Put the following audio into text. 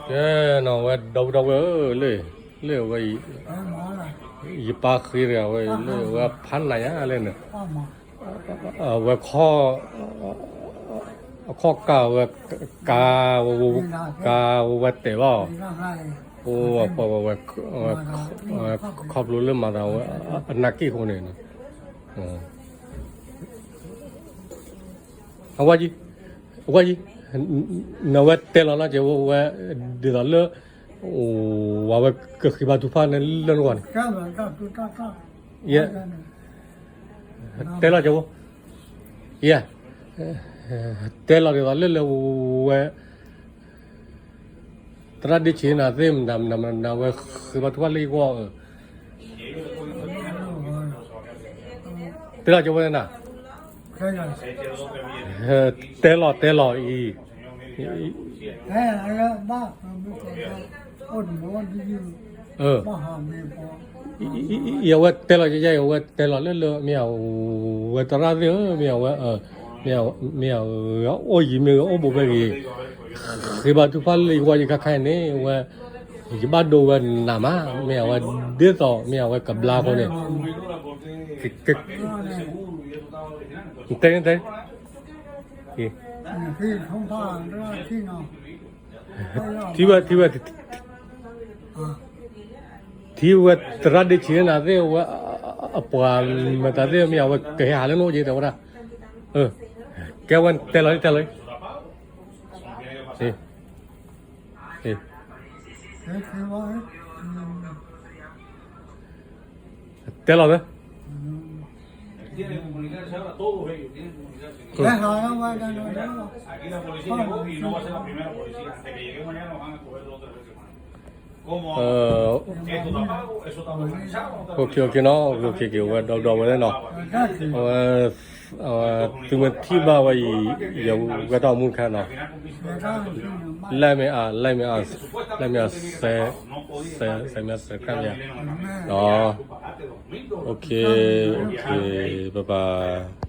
ကဲနီၤ ဝဲဒီပုၢ်ဒီဝဲၢ်ဧၢ, လၢ လၢဝဲ ယပၢ်ဃ့တဂၤဝဲ လၢဝဲဖးနးညါလဲၣ်န့ၣ်, အဝဲခီၣ် အခီၣ်ကးဝဲ ကးဝဲ ကးဝဲဝဲတဲာ်ဘၣ်အီၤ, အိၣ်ပှၤဝဲ ခီဖျိလၢမၤသးဝဲ အနၢ်က့ၣ်အဃိန့ၣ်, အဝဲ အဝဲ နဝဲတဲလီၤလီၤက့ၤဝဲ ဝဲ ဒ်သိးလၢ ဝဲ ဝဲကဃ့ဘါထုကဖၣ်န့ၣ်လၢနဂီၢ်န့ၣ်, ယဲ တဲလီၤက့ၤဝဲ, ယဲ တဲလီၤဒ်သိးလၢလၢဝဲ သရၣ်ဒ့ဆံးနၤသ့ၣ်မတၤမတၤမတၤ နဝဲဃ့ဘါထုကဖၣ်လၢယဂီၢ်, တဲလီၤက့ၤဝဲနၤ, တဲလီၤတဲလီၤအံၤ, အဝဲတဲလီၤယဲယဲ အဝဲတဲလီၤလၢလၢ မ့ၢ်အဝဲသရၣ်သ့ၣ်ဧၢ, မ့ၢ်အဝဲ မ့ၢ်အဝဲ အိၣ်ယံၤမ့ၢ်ဂ့ၤ အိၣ်ဘူးမ့ၢ်ဂ့ၤ, ဃ့ဘါထုကဖၣ်လၢယဂီၢ်ယခါခါအံၤန့ၣ် ဝဲ ယဘၣ်ဒိဝဲနးမး, မ့ၢ်အဝဲဒ်သိး မ့ၢ်အဝဲကဘျါအဃိန့ၣ်, တဲ တဲ ထံၣ်ဝဲ ထံၣ်ဝဲ ထံၣ်ဝဲသရၣ်ဒ့ဆံးနၤသ့ၣ်ဝဲ အပှၤမတၤသ့ၣ် မ့ၢ်အဝဲကဟဲဟးလၢနအိၣ်က့ၤတဲဝဲဒၣ်, ကဲဝဲတဲလီၤ တဲလီၤ, တဲလီၤဝဲ OK OK နီၤ, OK OK ဝဲဒီဒီဝဲန့ၣ်နီၤ, အဝဲ သုမ့ၢ်ထံၣ်ဘၣ်ဝဲအံၤ ယဝဲတၢ်အိၣ်မူတခါနီၤ, လဲမ့ၢ်အါ လဲမ့ၢ်အါ လဲမ့ၢ်အါ စဲ စဲ စဲမ့ၢ်စဲခါမ့ၢ်ဧါ, OK OK ဘၣ်ဘၣ်